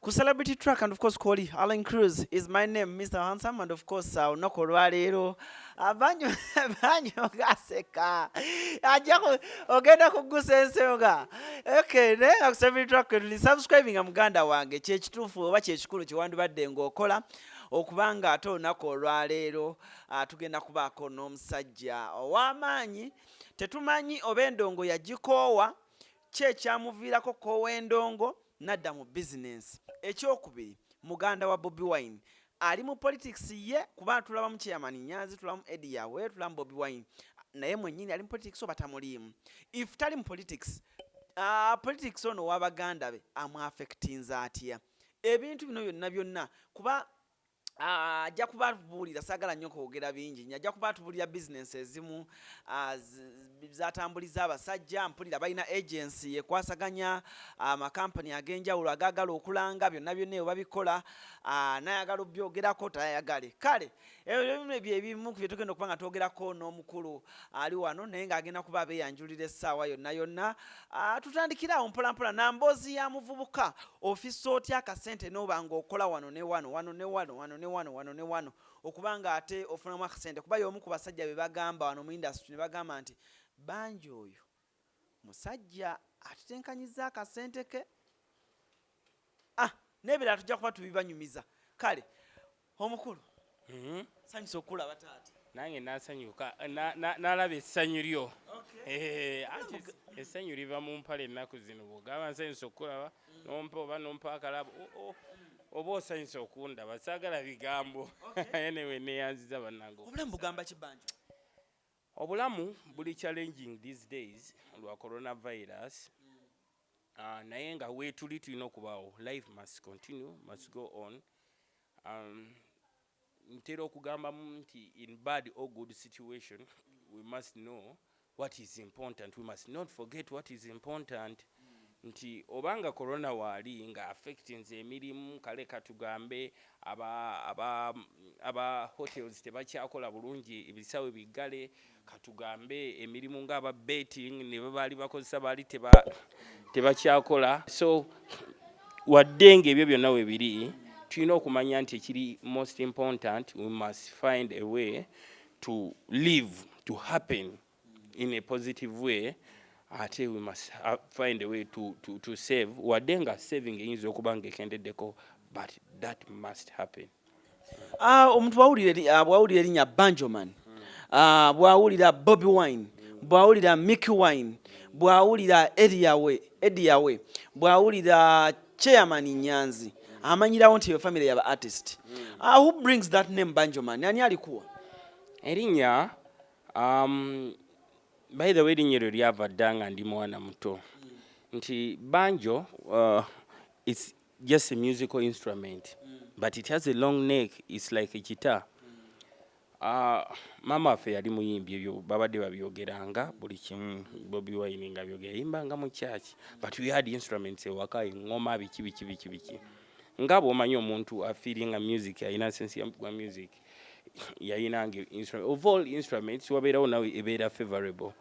Ku Celebrity Track and of course Koli Alan Cruz is my name, Mr. Handsome, and of course olunaku olwaleero banyo banyo gaseka ajja ogenda kugusa ensonga. Okay, naye nga ku Celebrity Track tuli subscribing nga muganda wange, kyekituufu oba kyekikulu kyewandibadde ng'okola okubanga ate olunaku olwaleero tugenda kubaako n'omusajja ow'amaanyi. Tetumanyi oba endongo yagikoowa, ki ekyamuviirako koowa endongo nadda mu bizinensi. Ekyokubiri, muganda wa Bobi Wine ali mu politics ye, kuba tulabamu Chairman Nyanzi, tulabamu Eddie Yawe, tulabamu Bobi Wine, naye mwennyini ali mu politics oba tamuliimu? If tali mu politics, politics ono w'abaganda be amuaffectinze atya? Ebintu bino byonna byonna kuba ajja kuba atubuulira. Saagala nnyo kwogera bingi nnyo. Ajja kuba atubuulira bizinensi ezimu zatambuliza abasajja. Mpulira balina agency ekwasaganya amakampani ag'enjawulo agaagala okulanga. Byonna byonna ebyo babikola. Nayagala obyogerako, tayagale. Kale ebyo byebimu ku bye tugenda okuba nga twogerako n'omukulu ali wano, naye ng'agenda kuba abeeyanjulira essaawa yonna yonna. Tutandikire awo mpolampola namboozi ya muvubuka. Ofisa otya akasente n'oba ng'okola wano ne wano, wano ne wano, wano ne wano, wano ne wano, okuba nga ate ofunamu akasente? Kuba y'omu ku basajja be bagamba wano mu industry ne bagamba nti Bangi oyo musajja atetenkanyiza akasente ke. N'ebirala tujja kuba tubibanyumiza. Kale omukulu, sanyusa okulaba, taata. Nange nasanyuka nalaba essanyu lyo. Anti essanyu liva mu mpale ennaku zino. Bwogamba nsanyusa okukulaba, nompa oba nompa akalabo, oba osanyusa okundaba, saagala bigambo. Anyway, neyanziza bannange. Obulamu bugamba kibanja? Obulamu buli challenging these days lwa coronavirus. Naye nga weetuli tulina okubaawo, life must continue, must go on. Ntera okugambamu nti in bad or good situation, we must know what is important, we must not forget what is important, nti obanga corona waali nga affectinze emirimu, kale katugambe aba hotels tebakyakola bulungi, ebisawe biggale, katugambe emirimu ng'aba betting ne babaali bakozesa baali tebakyakola. So wadde ng'ebyo byonna we biri, tulina okumanya nti ekiri most important, we must find a way to live, to happen in a positive way. Ate we must find a way to save, wadde nga saving eyinza okuba nga ekendeddeko, but that must happen. Omuntu bwawulira erinnya Banjoman, bwawulira Bobi Wine, bwawulira Mickey Wine, bwawulira Eddie Yawe, bwawulira Chairman Nyanzi, amanyirawo nti eyo family yaba artist. Who brings that name Banjoman? Ani alikuwa? Erinnya, by the way, erinnya eryo lyava dda nga ndi mwana muto, nti banjo, it's just a musical instrument, but it has a long neck, it's like a guitar. Maama waffe yali muyimbi, ebyo babadde babyogeranga buli kimu. Bobi Wine nga byogera, yayimbanga mu church, but we had instruments ewaka, eŋŋoma, biki biki biki biki. Nga bw'omanyi omuntu afeelinga music, alina sense ya music, yayinanga instrument. Of all instruments, wabeerawo nawe ebeera favorable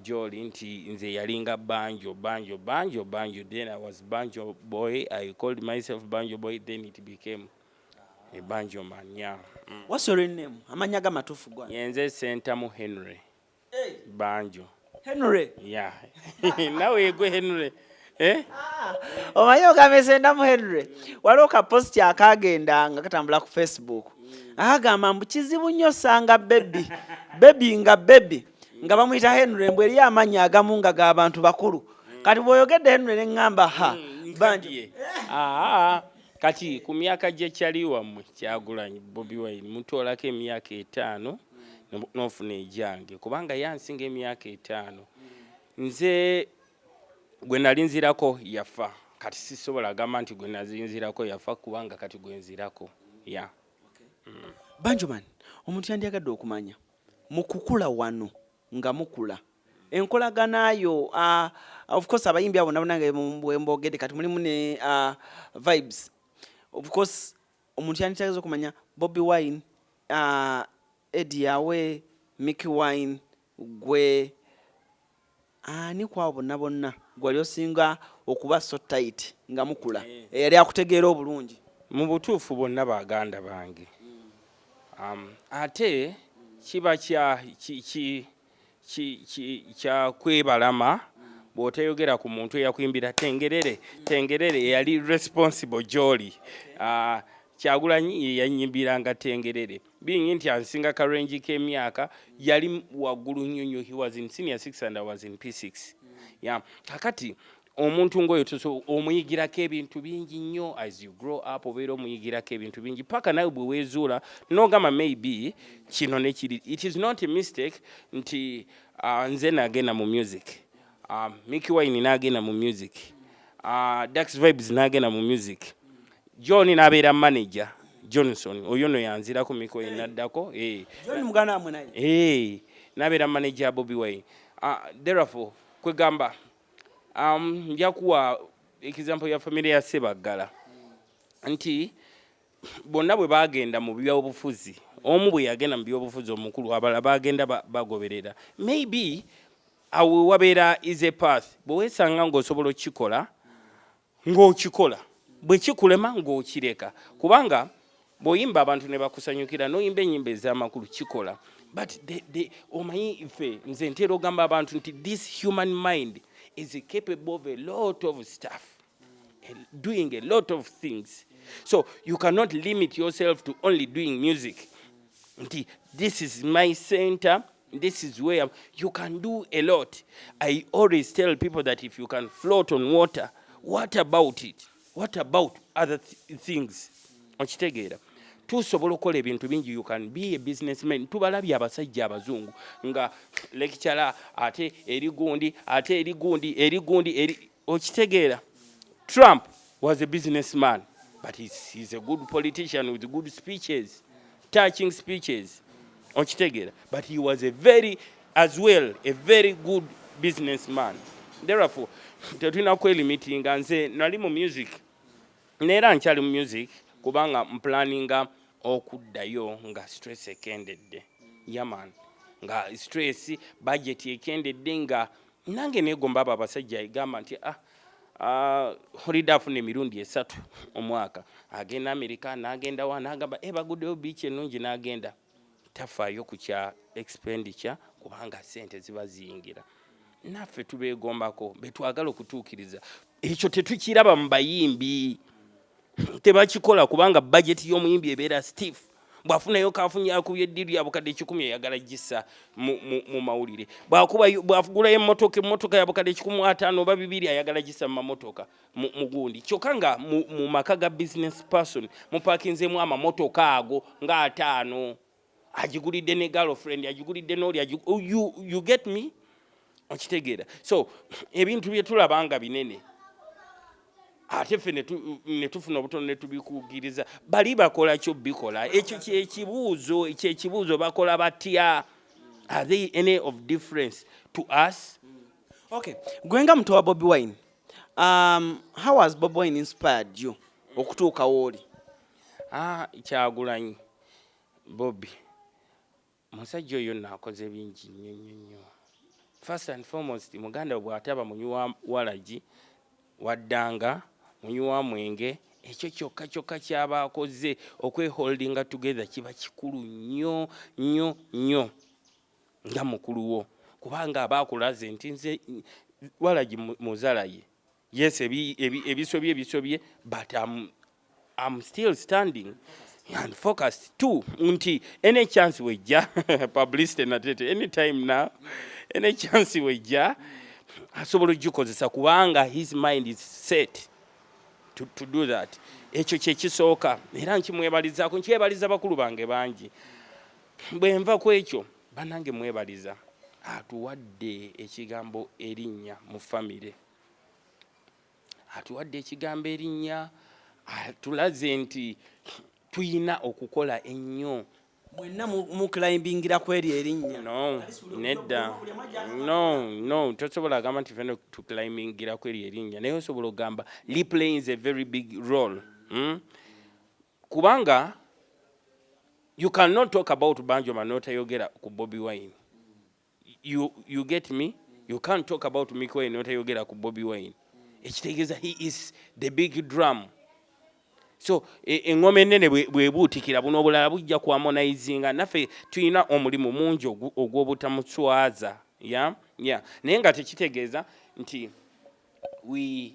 gyoli, nti nze yalinga banjo, banjo, banjo, banjo. Then I was banjo boy, I called myself banjo boy, then it became a banjo man, yeah. What's your real name? Amannya gamatuufu gwa? Yenze Sentamu Henry Banjo. Henry? Yeah, nawe yegwe Henry, eh? Omanyi ogamba Sentamu Henry, waliwo ka post akagenda nga katambula ku Facebook akagamba mbu kizibu nnyo osanga baby, baby nga baby nga bamuyita Henry, mbwe eriyo amannya agamu nga g'abantu bakulu. Kati bw'oyogedde Henry ne ŋŋamba ha, Banjo. Nkaddiye. Aa, kati ku myaka gyekyali wammwe Kyagulanyi Bobi Wine, mutoolako emyaka 5 n'ofuna egyange, kubanga yansinga emyaka 5. Nze gwe nali nzirako yafa, kati sisobola gamba nti gwe nazinzirako yafa, kubanga kati gwe nzirako ya. Banjoman, omuntu yandyagadde okumanya mu kukula wano nga mukula enkolaganayo. Of course abayimbi abo nabo nange bwe mbogedde, kati mulimu ne vibes. Of course omuntu yanditegeeza okumanya Bobi Wine, Eddie Yawe, Mickey Wine, gwe ani kwabo bonna bonna gwali osinga Okuba so tight nga mukula, eyali akutegeera obulungi? Mu butuufu bonna baganda bange. Ate kiba kya ki, ki, ki, ki, kya kwebalama bw'otayogera ku muntu eyakuyimbira "Tengerere Tengerere", eyali responsible gy'oli. Kyagulanyi ye yanyimbiranga "Tengerere". Being nti ansinga ka range k'emyaka, yali waggulu nnyo nnyo. He was in senior 6 and I was in P6, yeah. Kakati omuntu ng'oyo omuyigirako ebintu bingi nnyo. As you grow up, obeera omuyigirako ebintu bingi paka nawe bwe weezuula n'ogamba maybe kino nekiri. It is not a mistake nti nze nagenda mu music, Mickey Wine n'agenda mu music, Dax Vibes n'agenda mu music, John n'abeera manager Johnson. Oyo no yanzirako Mickey Wine n'addako, eh. John muganda wamwe naye? Eh, n'abeera manager ya Bobi Wine. Therefore kwegamba nja kuwa example ya family ya Sebaggala nti bonna bwe bagenda mu byobufuzi, omu bwe yagenda mu byobufuzi omukulu, abalala bagenda bagoberera. Maybe awo wabeera is a path. Bwe weesanga ng'osobola okukikola, ng'okikola, bwe kikulema ng'okireka, kubanga bw'oyimba abantu ne bakusanyukira, n'oyimba ennyimba ez'amakulu, kikola. But omanyi ffe, nze ntera ogamba abantu nti this human mind is capable of a lot of stuff, doing a lot of things, so you cannot limit yourself to only doing music nti this is my center, this is where you can do a lot. I always tell people that if you can float on water, what about it? What about other things? Okitegeera, tusobola okukola ebintu bingi. You can be a businessman. Tubalabye abasajja abazungu nga lecturer, ate eri gundi, ate eri gundi, eri gundi, eri, okitegeera? Trump was a businessman, but he's a good politician with good speeches, touching speeches, okitegeera? But he was a very as well a very good businessman. Therefore tetulina kwelimitinga. Nze nali mu music neera nkyali mu music kubanga mplaninga okuddayo nga stress ekendedde, yeah man, nga stress budget ekendedde, nga nange negomba abo abasajja egamba nti holiday afuna emirundi 3 omwaka, agenda Amerika, n'agenda wa, n'agamba e baguddeyo beach ennungi, n'agenda, tafaayo ku kya expenditure kubanga sente ziba ziyingira. Naffe tubeegombako, betwagala okutuukiriza. Ekyo tetukiraba mu bayimbi, tebakikola kubanga budget y'omuyimbi ebeera stiff. Bw'afunayo kafunye, akubye eddiru ya bukadde 100, eyagala gisa mu mawulire. Bw'agulayo emmotoka, emmotoka ya bukadde 150 oba 200, ayagala gisa mu mamotoka mu gundi. Kyokka nga mu maka ga business person mupakinzeemu amamotoka ago nga 50, agigulidde ne girlfriend, agigulidde n'oli. Oh, you get me? Okitegeera? So ebintu bye tulaba nga binene, ate ffe ne tufuna obutono ne tubikugiriza. Bali bakola kyo bikola. Ekyo kyekibuuzo, kyekibuuzo, bakola batya? Are they any of difference to us? Okay, gwe nga muto wa Bobi Wine, how has Bobi Wine inspired you okutuuka wooli? Ah, Kyagulanyi Bobi, musajja oyo naakoze bingi nnyo nnyo nnyo. First and foremost, muganda we bw'ataba munywi wa walagi, waddanga munywi wa mwenge, ekyo kyokka kyokka kyaba akoze okweholdinga together kiba kikulu nnyo nnyo nnyo nga mukulu wo, kubanga aba akulaze nti nze walagi muzala ye. Yes, ebisobye ebisobye, but I'm still standing and focused too nti any chance wejja publicity natete anytime now, any chance wejja asobola ogikozesa kubanga his mind is set to do that. Ekyo kyekisooka, era nkimwebalizaako, nkyebaliza bakulu bange bangi. Bwe nva ku ekyo, bannange, mwebaliza atuwadde ekigambo erinnya mu famire, atuwadde ekigambo erinnya, atulaze nti tuyina okukola ennyo. Mwenna muclimbingira ku eryo erinnya? No, nedda, no, tosobola agamba nti fena tuclimbingira ku eryo erinnya, naye osobola okugamba li plays a very big role, Kubanga you cannot talk about Banjoma notayogera ku Bobi Wine. You get me? You can't talk about Mickey Wine notayogera ku Bobi Wine. Ekitegeeza he is the big drum. So eŋŋoma ennene bwebuutikira, buno obulala bujja kuharmonizinga. Naffe tulina omulimu mungi ogw'obutamuswaza. Yeah. Naye nga tekitegeeza nti we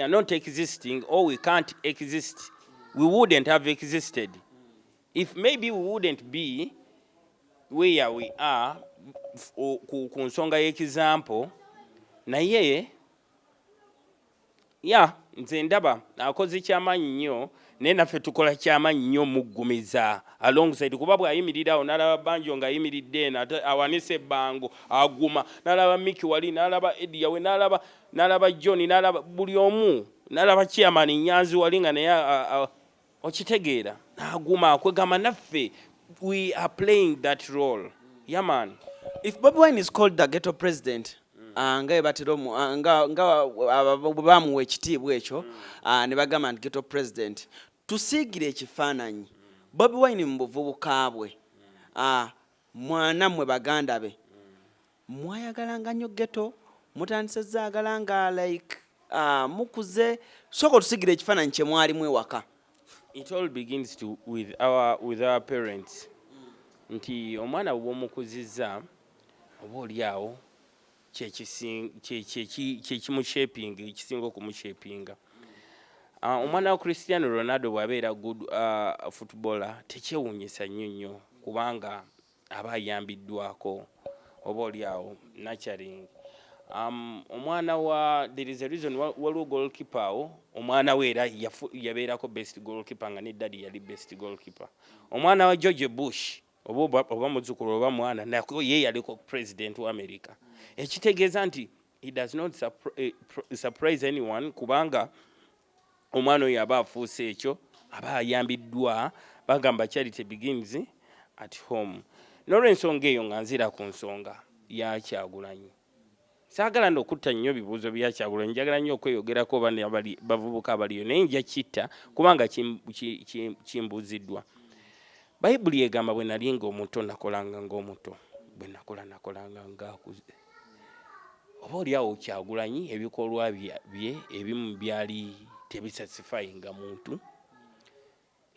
are not existing or we can't exist. We wouldn't have existed if maybe we wouldn't be where we are ku nsonga y'example. Naye ya nze ndaba akoze kyamaanyi nnyo, naye naffe tukola kyamaanyi nnyo muggumiza alongside, kuba bw'ayimirirawo n'alaba Banjo ng'ayimiridde eno, ate awanise ebbango aguma, n'alaba Miki wali, n'alaba Edi yawe, n'alaba John, n'alaba buli omu, n'alaba chairman Nyanzi wali nga naye okitegeera, n'aguma. Kwegamba naffe we are playing that role, yeah man. If Bobi Wine is called the ghetto president, nga bwe batera nga bwe bamuwa ekitiibwa ekyo, ne bagamba nti ghetto president, tusiigire ekifaananyi Bobi Wine mu buvubuka bwe, mwana mmwe baganda be mwayagalanga nnyo ghetto, mutandise zaagala nga like mukuze? Sooka otusiigire ekifaananyi kye mwalimu ewaka. It all begins with our parents, nti omwana bw'omukuzizza oba oli awo kyekimushapinga, ekisinga okumushapinga. Omwana wa Cristiano Ronaldo bw'abeera good footballer, tekyewuunyisa nnyo nnyo, kubanga aba ayambiddwako oba oli awo nurturing. Omwana wa, there is a reason waliwo goalkeeper awo, omwana we era yabeerako best goalkeeper, nga ne daddy yali best goalkeeper. Omwana wa George Bush oba muzzukulu oba mwana, nako ye yaliko president wa America. Ekitegeeza nti he does not surprise anyone, kubanga omwana oyo aba afuuse ekyo, aba ayambiddwa. Bagamba charity begins at home. N'olwensonga eyo, nga nzira ku nsonga ya Kyagulanyi, saagala nno okutta nnyo bibuuzo bya Kyagulanyi. Njagala nnyo okweyogerako oba ne bavubuka abaliyo, naye nja kitta kubanga kimbuuziddwa. Bayibuli egamba, bwe nali nga omuto nakolanga ng'omuto, bwe nakola nakolanga ngaakuze. Oba oli awo Kyagulanyi ebikolwa bye ebimu byali tebisatisfyinga muntu,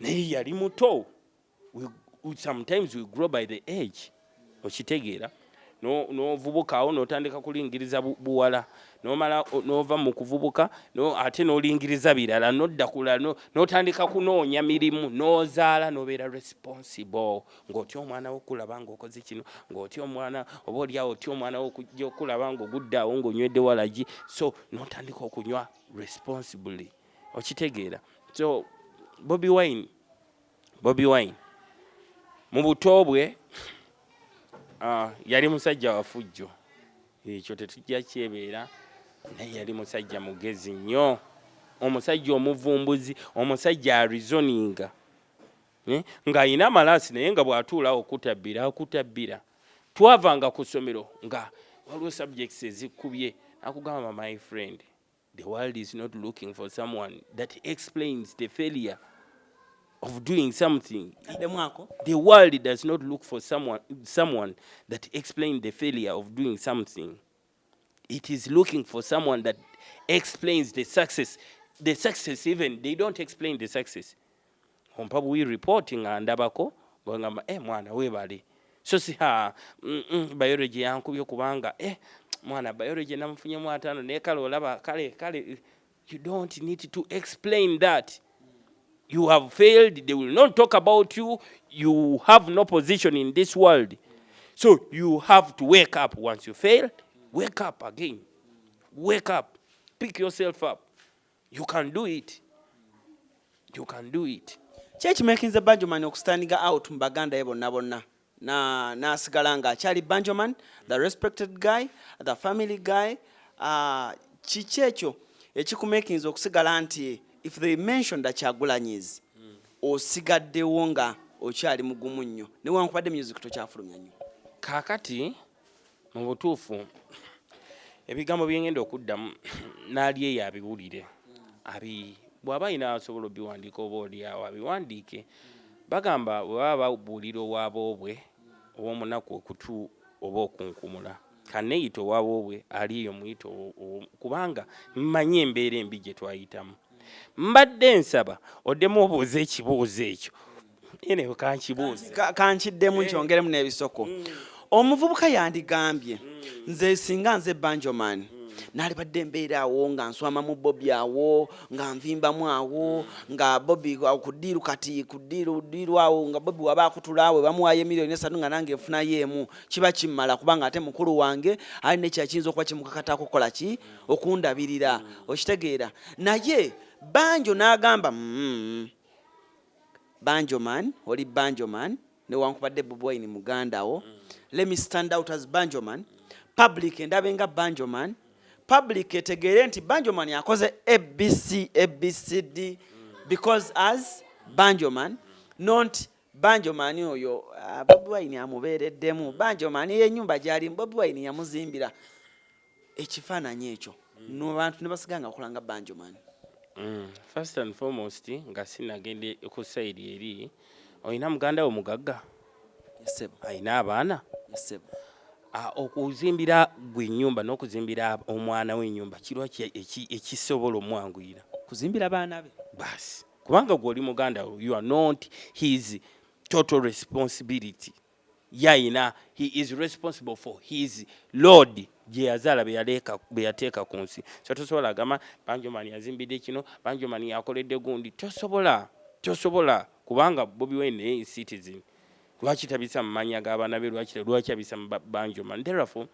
naye yali muto. Sometimes we grow by the age, okitegeera? N'ovubuka awo n'otandika kulingiriza buwala, n'omala n'ova mu kuvubuka, ate n'olingiriza birala, n'odda kulala, n'otandika kunoonya mirimu, n'ozaala, n'obeera responsible, ng'otya omwana wo okulaba ng'okoze kino, ng'otya omwana oba oliawo, otya omwana wo okujja okulaba ng'ogudde awo ng'onywedde walagi. So n'otandika okunywa responsibly, okitegeera? So Bobi Wine mu buto bwe yali musajja wafujjo, ekyo tetujja kyebeera, naye yali musajja mugezi nnyo, omusajja omuvumbuzi, omusajja areasoninga, eh? Ng'ayina amalaasi, naye nga bw'atuula okutabbira akutabbira. Twavanga ku ssomero nga waliwo subjects ezikubye, akugamba, "My friend, the world is not looking for someone that explains the failure of doing something." Addemu ako. The world does not look for someone that explains the failure of doing something. It is looking for someone that explains the success. The success, even they don't explain the success. Ompa buwi report nga ndabako, bwangamba, "Eh, mwana weebale." So si ha biology yankubye kubanga, eh, mwana biology namufunyemu 50, naye kale olaba kale kale. You don't need to explain that you have failed. They will not talk about you. You have no position in this world, so you have to wake up. Once you fail, wake up again, wake up, pick yourself up. You can do it, you can do it. Ki ekimakinze Banjoman okustandinga out mu baganda ye bonna bonna, n'asigala ng'akyali Banjoman, the respected guy, the family guy? Kiki ekyo ekikumakinze okusigala nti if they mention the Kyagulanyis, osigaddewo nga okyali mugumu nnyo newankubadde music tokyafulumya nnyo? Kaakati mu butuufu ebigambo byengenda okuddamu n'ali eyo abiwulire, abi bw'aba ayina asobola obiwandiika, oba oli awo abiwandiike. Bagamba bwe baba babuulira owaboobwe ow'omunaku okutu oba okunkumula. Kaneeyita owawoobwe ali eyo muyita, kubanga mmanyi embeera embi gye twayitamu. Mbadde nsaba oddemu obuuze ekibuuzo ekyo, ene kankibuuze. Kankiddemu nkyongeremu n'ebisoko. Omuvubuka yandigambye, nze singa nze Banjoman, nalibadde mbeera awo nga nswamamu Bobi awo, nga nvimbamu awo, nga Bobi awo ku ddiiru, kati ku ddiiru ddiiru awo, nga Bobi waba akutula awo bamuwaayo emiliyoni 3, nga nange nfunayo emu, kiba kimmala, kubanga ate mukulu wange ali nekira kiyinza okuba kimukakatako kukola ki, okundabirira. Okitegeera? Naye Banjo n'agamba, Banjoman, oli Banjoman, newankubadde Bobi Wine muganda wo, let me stand out as Banjoman, public endabe nga Banjoman, public etegeere nti Banjoman akoze ABC ABCD, because as Banjoman, not Banjoman oyo, Bobi Wine amubeereddemu, Banjoman yenyumba gyalimu Bobi Wine yamuzimbira. Ekifaananyi ekyo no bantu ne basiga nga bakola nga Banjoman. First and foremost, nga sinagende ku side eri, olina muganda wo mugagga? Yesebo. Alina abaana? Yesebo. Okuzimbira gwe ennyumba n'okuzimbira omwana w'ennyumba, kirwa ekisobola omwanguyira? Kuzimbira baana be. Basi, kubanga gwe oli muganda wo, you are not his total responsibility. Yayina, he is responsible for his load gye yazaala, be yateeka ku nsi. So tosobola agamba Banjomani yazimbidde kino, Banjomani yakoledde gundi. Tosobola, tosobola, kubanga Bobi Wine naye citizen. Lwaki tabisa mu mannya g'abaana be? Lwaki abisa mu Banjomani? Therefore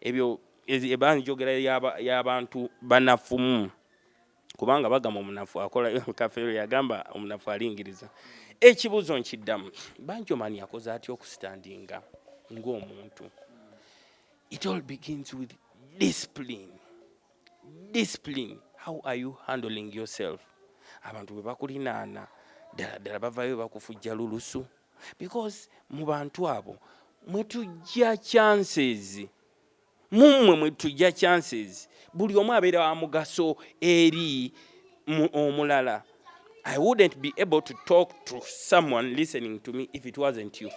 ebyo eba njogera y'abantu banafumu, kubanga bagamba omunafu akola kafeero, yagamba omunafu alingiriza. Ekibuuzo nkiddamu, Banjomani akoze atya okustandinga ng'omuntu? It all begins with discipline, discipline. How are you handling yourself? Abantu bwe bakulinaana, ddala ddala bavayo bakufujja lulusu, because mu bantu abo mwetujja chances, mummwe mwetujja chances. Buli omu abeera wa mugaso eri omulala. I wouldn't be able to talk to someone listening to me if it wasn't you.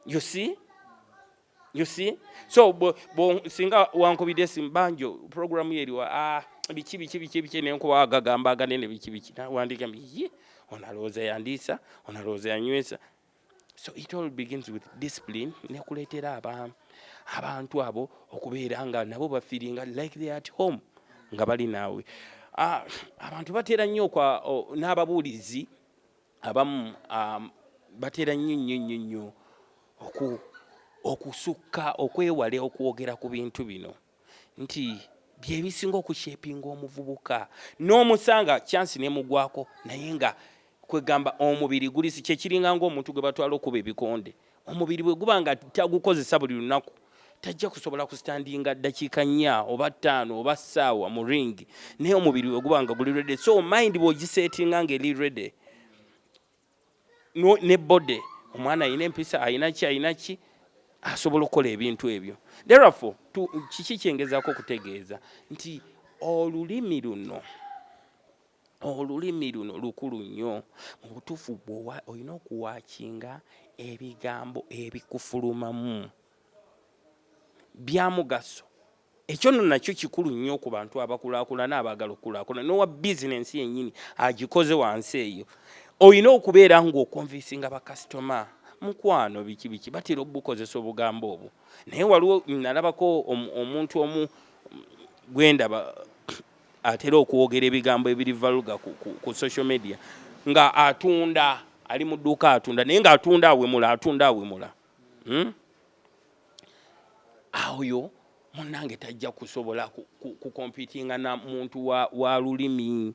You see, you see? So bo, singa wankubidde esimu, "Banjo, programu yeriwa?" "Ah, biki biki biki biki," nenkuba agagamba aganene, biki biki, wandigambye, "Ye ono alowooza yandiisa, ono alowooza yanywesa." So it all begins with discipline, nekuleetera abantu abo okubeera nga nabo bafeelinga like they are at home nga bali naawe. Ah, abantu batera nnyo n'ababuulizi abamu batera nnyo nnyo nnyo nnyo okusukka okwewala okwogera ku bintu bino, nti byebisinga okushapinga omuvubuka, n'omusanga chance nemugwako, naye nga kwegamba omubiri gulisi kyekiringa ngaomuntu gwe batwala okuba ebikonde. Omubiri bwe guba nga tagukozesa buli lunaku, tajja kusobola kustandinga ddakiika 4 oba 5 oba ssaawa mu ring. Naye omubiri bwe guba nga guli ready, so mind bw'ogisetinga nga eri ready, no, ne body, omwana alina empisa, alina ki, alina ki, asobola okukola ebintu ebyo. Therefore kiki kyengezaako okutegeeza? Nti olulimi luno, olulimi luno lukulu nnyo. Mu butuufu olina okuwatchinga ebigambo ebikufulumamu, bya mugaso. Ekyo nno nakyo kikulu nnyo ku bantu abakulaakulana, abaagala okukulaakulana, n'owa bizinensi yennyini agikoze wansi eyo. Olina okubeera ng'oconvincinga bakasitoma, mukwano, biki biki, batera obukozesa obugambo obwo. Naye waliwo nalabako omuntu omu gwendaba atera okwogera ebigambo ebiri vulgar ku social media, nga atunda, ali mu dduuka atunda, naye ng'atunda awemula, atunda awemula, Oyo munnange tajja kusobola kucompetinga na muntu wa lulimi.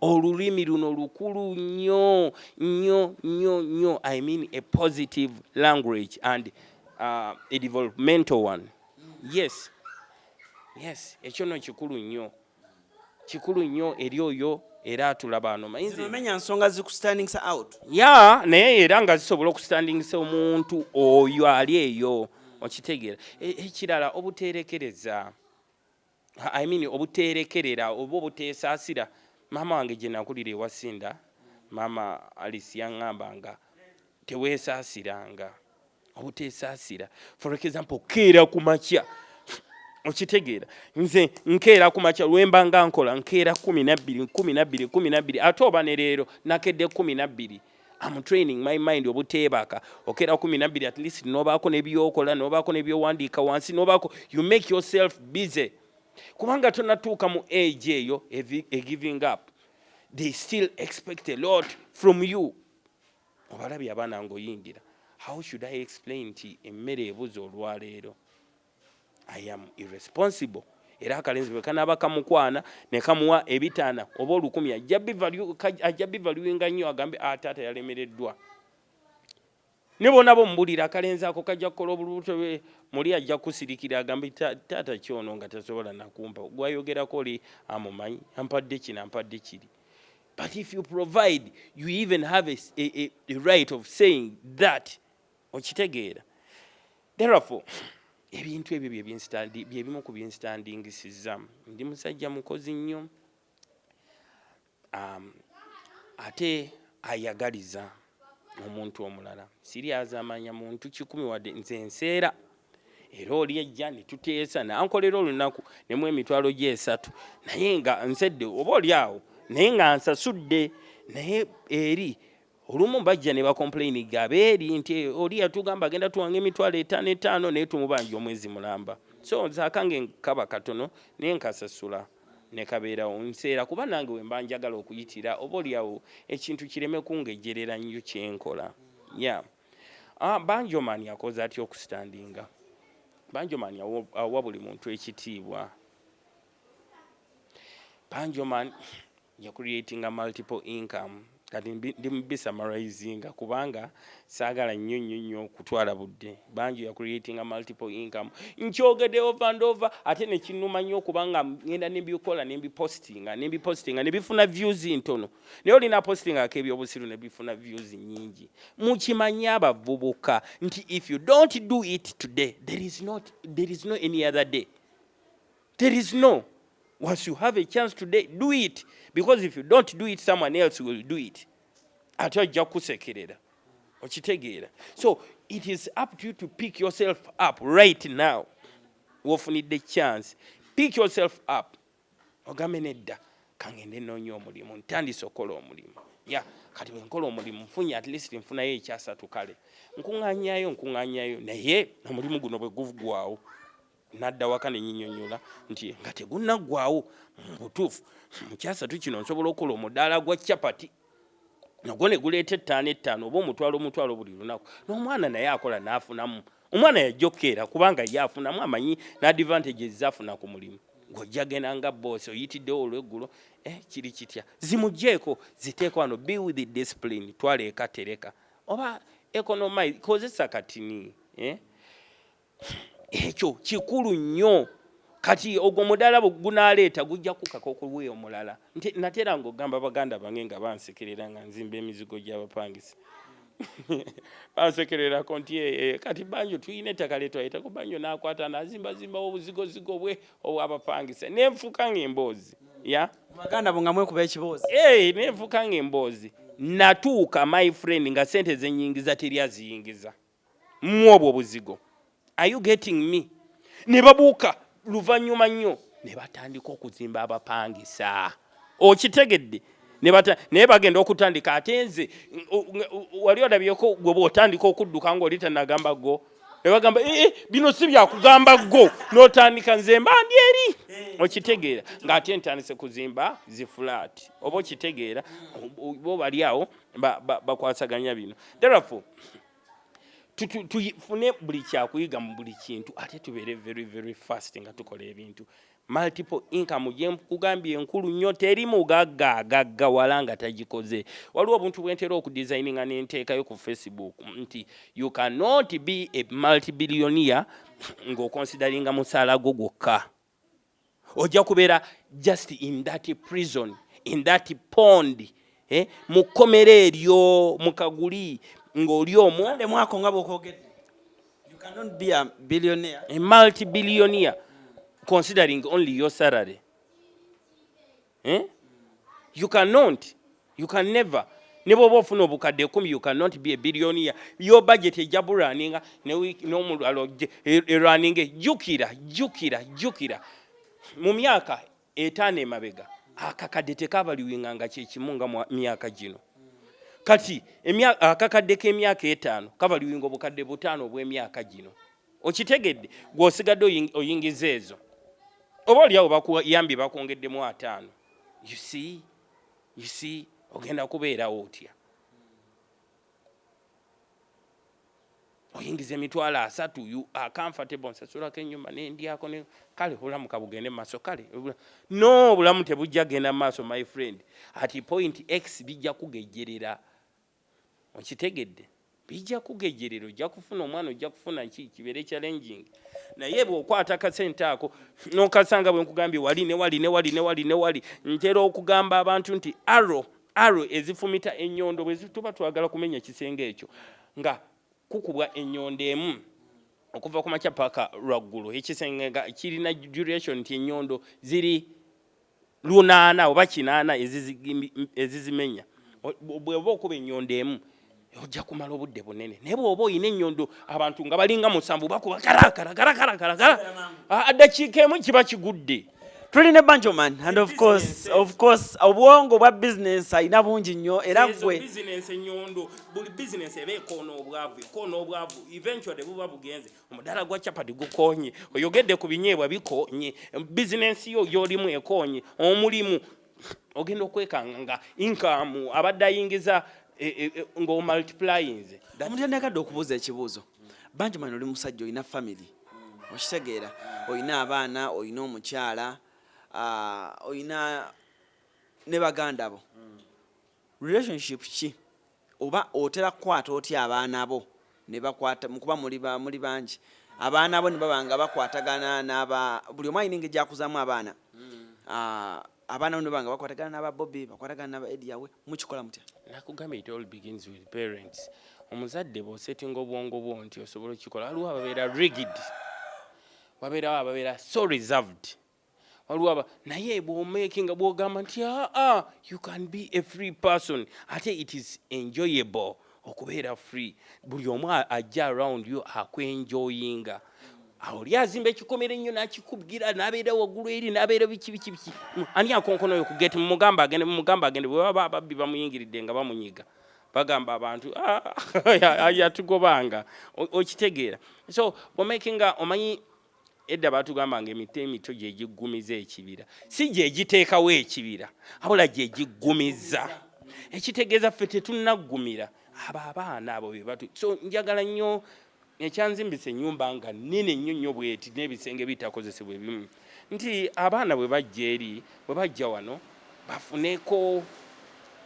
Olulimi luno lukulu nnyo nnyo nnyo nnyo. I mean a positive language and a developmental one. Yes, ekyo nno kikulu nnyo, kikulu nnyo eri oyo era atulaba ano. Mayinza Zino menya nsonga zikustandingisa out. Ya, naye era nga zisobola okustandingisa omuntu oyo ali eyo, okitegeera? Ekirala, obuteerekereza, I mean obuteerekerera oba obuteesaasira. Maama wange gye nakulira ewasinda, Maama Alice, yaŋŋamba nga teweesaasiranga. Obuteesaasira, for example, keera ku makya. Okitegeera? Nze nkeera ku makya, lwemba nga nkola, nkeera 12, 12, 12, ate oba ne leero nakedde 12. I'm training my mind obuteebaka. Okeera 12, at least nobaako nebyokola, nobaako nebyowandiika wansi, nobaako, you make yourself busy, kubanga tonatuuka mu age eyo e giving up. They still expect a lot from you. Obalabye abaana ng'oyingira, how should I explain nti emmere ebuze olwaleero? I am irresponsible. Era akalenzi bwe kanaaba kamukwana ne kamuwa 500 oba 1000, ajja bivaluinga nnyo, agambe, "Ah, taata yalemereddwa." Ne bonna bomubulira, akalenzi ako kajja kukola obulubuto bwe muli, ajja kusirikira, agambe, "Taata kyono nga tasobola nakumpa gwayogerako, oli amumanyi, ampadde kino, ampadde kiri." But if you provide, you even have a right of saying that. Okitegeera? Therefore, ebintu ebyo byebimu ku byenstandingisiza. Ndi musajja mukozi nnyo, ate ayagaliza omuntu omulala. Siri azamanya muntu 100 wadde nze nseera, era oli ejja ne tuteesa nankolera olunaku nemu emitwalo gyesatu, naye nga nsedde oba oli awo, naye nga nsasudde. Naye eri olumu bajja ne bacomplaininga abeeri nti oli yatugamba agenda tuwanga emitwalo 5 5, naye tumubanja omwezi mulamba. So nze akange kaba katono, naye nkasasula ne kabeerawo. Nseera kuba nange we mba njagala okuyitira, oba oliawo ekintu kireme kungejerera nnyo kyenkola. Yeah. Ah, Banjoman akoze atya okustandinga? Banjoman awa buli muntu ekitiibwa. Banjoman yacreatinga multiple income. Kati ndi mubisummarizinga kubanga saagala nnyo nnyo nnyo okutwala budde. Banjo yacreatinga multiple income. Nkyogedde over and over, ate nekinnuma nnyo okubanga ngenda nembikola, nembipostinga, nembipostinga, nebifuna views ntono, naye olina postingako ebyobusiru nebifuna views nyingi. Mukimanyi abavubuka nti if you don't do it today, there is not, there is no any other day. There is no. Once you have a chance today, do it, because if you don't do it, someone else will do it, ate ojja kusekerera. Okitegeera? So it is up to you to pick yourself up right now. Wofunidde chance, pick yourself up, ogambe, "Nedda, kangende noonya omulimu." Ntandise okukola omulimu ya kati bwe nkola omulimu nfunye, at least nfunayo ekyasatu, kale nkuŋŋanyayo, nkuŋŋanyayo. Naye omulimu guno bwe guvugwawo, nadda waka nenyinyonyola nti nga tegunnaggwawo, mu butuufu mu kyasatu kino nsobola okukola omudaala gwa capati, nagwo ne guleeta 5 5 oba omutwalo omutwalo buli lunaku, n'omwana naye akola n'afunamu. Omwana yajja okukeera kubanga ye afunamu, amanyi n'advantages zafuna ku mulimu. Ng'ojja genda nga boosi oyitiddewo olweggulo, eh, kiri kitya? Zimuggyeeko, ziteeko wano. Be with the discipline. Twala eka, tereka oba economize, kozesa katini, eh? Ekyo kikulu nnyo. Kati ogwo omudaala bwe gunaaleeta, gujja kukaka okuweya omulala. Nti natera ng'ogamba baganda bange nga bansekerera nga nzimba emizigo gy'abapangisa, bansekererako nti, "Eh, eh, kati Banjo tulina ettaka lyetwayitako." Banjo n'akwata n'azimbazimbawo obuzigozigo bwe obwabapangisa, nenfuuka ng'emboozi ya Baganda bo nga mwekuba ekiboozi. Hey, nenfuuka ng'emboozi. Natuuka, my friend, nga sente zenyingiza teri aziyingiza mu obwo buzigo. Are you getting me? Ne babuuka luvannyuma nnyo ne batandika okuzimba abapangisa. Okitegedde? Naye bagenda okutandika, ate nze wali olabyeko gwe bw'otandika okudduka ng'oli tanagamba go, ne bagamba, "Eh, eh, bino si byakugamba go," n'otandika, nze mba ndi eri. Okitegeera? Ng'ate ntandise kuzimba zi flat. Oba okitegeera? Bo bali awo bakwasaganya bino. Therefore, tufune buli kyakuyiga mu buli kintu, ate tubeere very very fast nga tukola ebintu. Multiple income gye nkugambye enkulu nnyo, teri mugagga agaggawala nga tagikoze. Waliwo obuntu bwentera okudesigninga nenteekayo ku Facebook nti you cannot be a multibillionaire ng'oconsideringa musaala gwo gwokka. Ojja kubeera just in that prison, in that pond, eh, mu kkomera eryo, mu kaguli ng'oli omwo. Kale mwako nga bw'okwogedde, you cannot be a billionaire, a multi-billionaire, considering only your salary, eh? You cannot, you can never. Ne bw'oba ofuna obukadde 10, you cannot be a billionaire. Your budget ejja burunninga n'omulala erunninge. Jjukira, jjukira, jjukira, mu myaka 5 emabega akakadde tekabaliwinga nga kyekimu nga myaka gino. Kati akakadde k'emyaka 5 kabaliwinga obukadde 5 obw'emyaka gino. Okitegedde? Gw'osigadde oyingiza ezo, oba oliawo bakuyambye, bakwongeddemu 50. You see, you see, ogenda kubeerawo otya? Oyingiza 300,000, you are comfortable, nsasulako ennyumba nendyako ne kale obulamu kabugende mu maaso. Kale no, obulamu tebujja genda mu maaso, my friend. At point x bijja kugejjerera. Okitegedde? Bijja kugejjerera. Ojja kufuna omwana, ojja kufuna ki, kibeere challenging. Naye bw'okwata akasente ako n'okasanga, bwe nkugambye, wali ne wali ne wali ne wali ne wali. Ntera okugamba abantu nti arrow ezifumita ennyondo, bwe tuba twagala kumenya ekisenge ekyo nga kukubwa ennyondo emu okuva ku makya paka lwaggulo, ekisenge nga kirina duration nti ennyondo ziri 8 oba 8 ezizimenya. Bw'oba okuba ennyondo emu ojja kumala obudde bunene, naye bw'oba oyina ennyondo abantu nga balinga 7 bakuba kara kara kara kara kara kara, ddakiika emu kiba kigudde. Tuli ne Banjoman and of course, of course, obwongo bwa business alina bungi nnyo era gwe business, ennyondo, buli business eba ekoona obwavu, ekoona obwavu, eventually buba bugenze. Omudaala gwa chapati gukonye, oyogedde ku binyeebwa bikonye, bizinensi yo gy'olimu ekonye, omulimu ogenda okwekanga nga income abadde ayingiza ng'omultiplyinze. Omuntu yandagadde okubuuza ekibuuzo. Banjoman, oli musajja, olina family, okitegeera? Olina abaana, olina omukyala, olina ne baganda bo. Relationship ki oba otera kukwata otya abaana bo ne bakwata mukuba muli bangi, abaana bo ne baba nga bakwatagana n'aba buli omu alina engeri gyakuzaamu abaana? Abaana bo ne baba nga bakwatagana n'aba Bobi, bakwatagana n'aba Eddie Yawe, mukikola mutya? Nakugambye, it all begins with parents. Omuzadde bw'osettinga obwongo bwo nti osobola okukikola. Waliwo ababeera rigid, wabeerawo ababeera so reserved, waliwo aba, naye bw'omakinga, bw'ogamba nti aa, you can be a free person, ate it is enjoyable okubeera free. Buli omu ajja around you akwenjoyinga. Awo oli azimba ekikomera ennyo n'akikubgira n'abeera waggulu eri n'abeera biki biki biki. Ani akonkona oyo ku gate? Mumugamba agende, mumugamba agende. Bwe baba ababbi bamuyingiridde nga bamunyiga, bagamba abantu, "Ah, yatugobanga." Okitegeera? So bw'omakinga, omanyi edda batugambanga emiti emito gye giggumiza ekibira, si gye giteekawo ekibira, wabula gye giggumiza. Ekitegeeza ffe tetunnaggumira abo abaana abo be batu. So njagala nnyo ekyanzimbisa ennyumba nga nnene nnyo nnyo bweti n'ebisenge bitakozesebwa ebimu, nti abaana bwe bajja eri, bwe bajja wano, bafuneko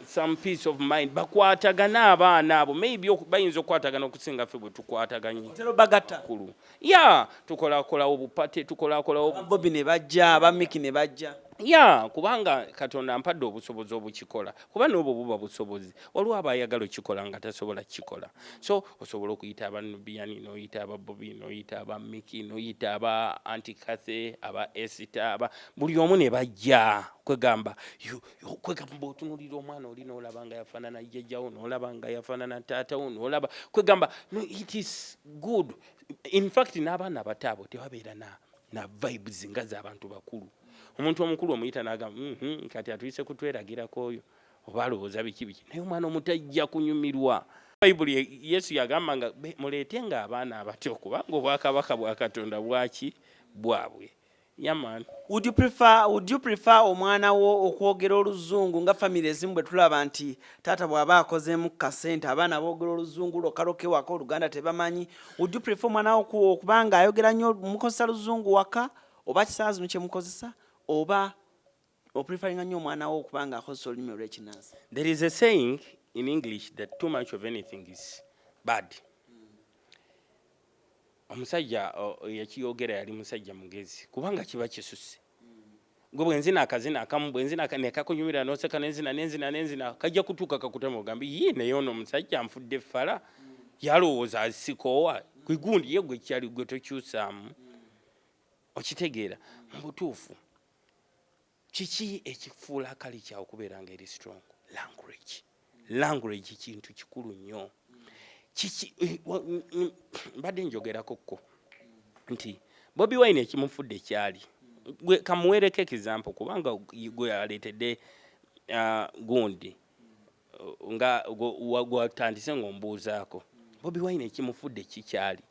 some peace of mind, bakwatagane. Abaana abo maybe bayinza okukwatagana okusinga ffe bwe tukwataganye. Otera obagatta? Kulu ya tukolakolawo bupate, tukolakolawo. Bobi ne bajja, aba Miki ne bajja. Ya, kubanga Katonda ampadde obusobozi obukikola, kuba n'obwo buba busobozi. Waliwo abayagala okikola nga tasobola kukikola. So osobola okuyita aba Nubian, n'oyita aba Bobi, n'oyita aba Miki, n'oyita aba Antikathe, aba Esita, aba buli omu ne bajja. Kwegamba kwegamba bw'otunuulira omwana oli n'olaba nga yafaanana jjajjawo, n'olaba nga yafaanana taatawo, n'olaba, kwegamba no, it is good. In fact, n'abaana abato abo tebabeera na vibes nga z'abantu bakulu. Omuntu omukulu omuyita n'agamba, kati atuyise kutweragirako oyo oba alowooza biki biki," naye omwana omuto ajja kunyumirwa. Bayibuli, Yesu yagamba nga muleete nga abaana abato, kubanga obwakabaka bwa Katonda bwaki? Bwabwe. Yeah man. Would you prefer omwana wo okwogera oluzungu nga family ezimu bwe tulaba nti taata bw'aba akozeemu kasente abaana boogera oluzungu lwokka lwokka ewaka oluganda tebamanyi? Would you prefer omwana wo okuba nga ayogera nnyo, mukozesa luzungu waka oba kisaa zino kyemukozesa, oba opreferinga nnyo omwana wo okuba nga akozesa olulimi olw'ekinnansi? There is a saying in English that too much of anything is bad. Omusajja yakiyogera yali musajja mugezi, kubanga kiba kisusse. Gwe bwenzina akazina akamu, bwenzina nekakunyumira noseka, nenzina nenzina nenzina, kajja kutuuka kakutama ogambe, "Ye naye ono omusajja nfudde effala, yalowooza asikoowa gwe gundi ye gwe kyali gwe tokyusaamu." Okitegeera? Mu butuufu, kiki ekifuula akali kyawe okubeera nga eri strong? Language. Language kintu kikulu nnyo. Kiki mbadde njogerako ko nti Bobi Wine ekimufudde kyali gwe kamuweereko example, kubanga gwe aleetedde gundi nga gwatandise ng'ombuuzaako. Bobi Wine ekimufudde kikyali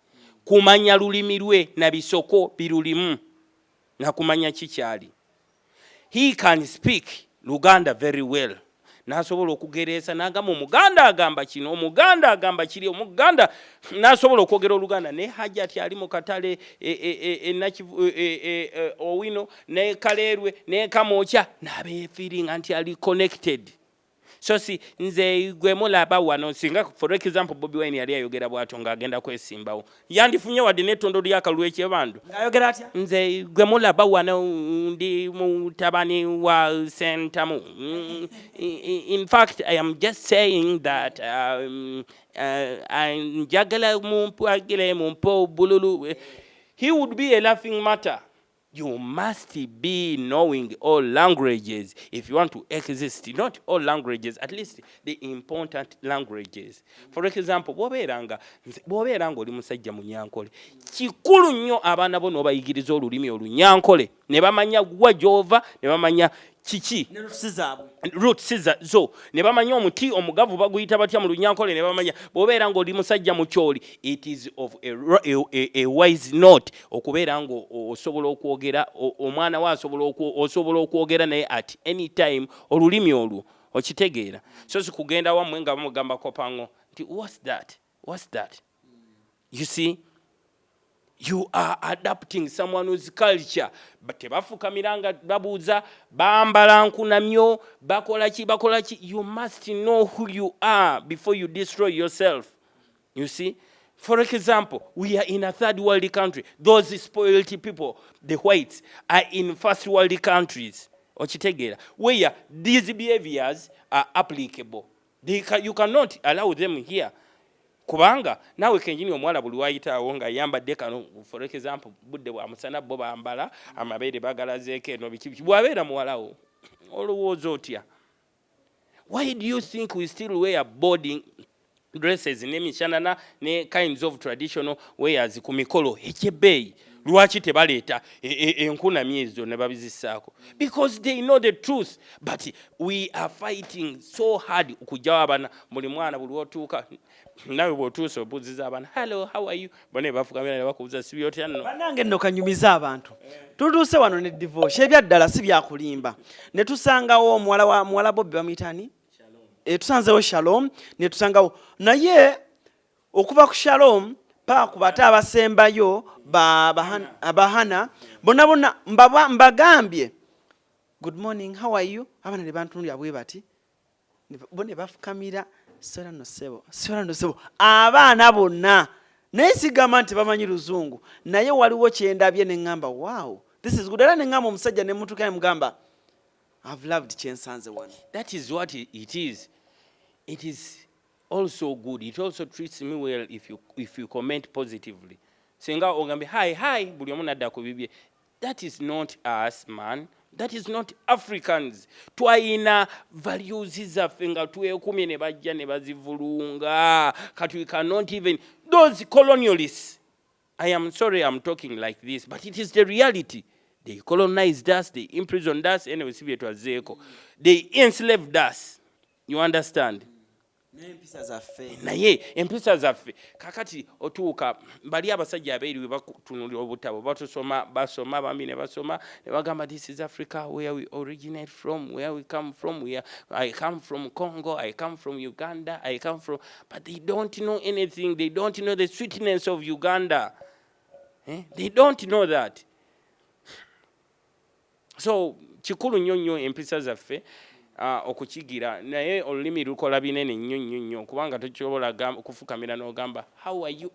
kumanya lulimi lwe na bisoko birulimu nakumanya kikyali. He can speak Luganda very well, n'asobola okugereesa n'agamba Omuganda agamba kino, Omuganda agamba kiri, Omuganda n'asobola okwogera Oluganda ne Hajati ali mu katale e, Owino ne Kaleerwe ne Kamwokya, n'abeefiiringa nti ali connected. So si nze gwe mulaba wano, singa for example Bobi Wine yali ayogera bw'atyo ng'agenda kwesimbawo, yandifunye wadde n'ettondo ly'akalulu ekyebandu? Ng'ayogera atya? Nze gwe mulaba wano ndi mutabani wa Sentamu. In fact, I am just saying that njagala mumpagire, mumpe obululu. He would be a laughing matter. You must be knowing all languages if you want to exist. Not all languages, at least the important languages. For example, bw'obeera nga oli musajja Munyankole, kikulu nnyo abaana bo n'obayigiriza olulimi Olunyankole ne bamanya gwa gy'ova, ne bamanya kiki ne roots zaabwe. Roots zo, ne bamanya omuti omugavu baguyita batya mu Lunyankole, ne bamanya. Bw'obeera ng'oli musajja Mukyoli, it is of a wise note okubeera nga osobola okwogera, omwana we osobola okwogera naye at any time olulimi olwo okitegeera. So si kugenda wammwe nga bamugamba kopango nti, "What's that? What's that?" You see, you are adapting someone whose culture. But tebafukamira nga babuuza, bambala nkunamyo, bakola ki, bakola ki. You must know who you are before you destroy yourself. You see, for example, we are in a third world country. Those spoiled people, the whites, are in first world countries, okitegeera, where these behaviors are applicable. You cannot allow them here, kubanga naawe kennyini omuwala buli wayitaawo ng'ayambadde kano, for example, budde bwa musana, bo bambala amabeere bagalazeeko eno, biki biki, bw'abeera muwalawo olowooza otya? Why do you think we still wear boarding dresses n'emishanana ne kinds of traditional wears ku mikolo ekyebbeeyi? Lwaki tebaleeta enkunamyo ezo ne babizissaako? Because they know the truth. But we are fighting so hard okugyawo abaana. Buli mwana, buli wotuuka, nawe bw'otuuse obuuziza abaana, "Hello, how are you?" Bonna bafukamira ne bakubuuza, "Sibi otya nno?" Bannange nno kanyumiza abantu. Tutuuse wano ne Divorce, ebyaddala si byakulimba, ne tusangawo omuwala wa muwala Bobi, bamuyitani? E, tusanzewo Shalom, ne tusangawo naye okuva ku Shalom paka ku bate abasembayo Bahana bonna bonna mbagambye, "Good morning, how are you?" Abaana ne bantunulira bwe bati. Bo ne bafukamira, "Sola no ssebo, sola no ssebo," abaana bonna. Naye sigamba nti bamanyi Luzungu, naye waliwo kyendabye ne ŋŋamba, "Wow, this is good." Era ne ŋŋamba omusajja ne mutuuka ne mugamba, "I've loved kyensanze wano." That is what it is. It is also good, it also treats me well if you comment positively. Singa ogambe, "Hi, hi," buli omu nadda ku bibye. That is not us, man. That is not Africans. Twayina values zaffe nga twekumye, ne bajja ne bazivulunga. Kati we cannot even, those colonialists, I am sorry I'm talking like this, but it is the reality. They colonized us, they imprisoned us. Anyway, si bye twazzeeko. They enslaved us, you understand? N'empisa zaffe. Naye empisa zaffe kakati otuuka bali abasajja abeeri bakutunulira obutabo, batusoma, basoma bambi ne basoma ne bagamba, "This is Africa, where we originate from, where we come from. Where I come from, Congo, I come from Uganda, I come from," but they don't know anything. They don't know the sweetness of Uganda, eh? They don't know that. So kikulu nnyo nnyo empisa zaffe okukigira, naye olulimi lukola binene nnyo nnyo nnyo, kubanga tokisobola kufukamira n'ogamba, "How are you?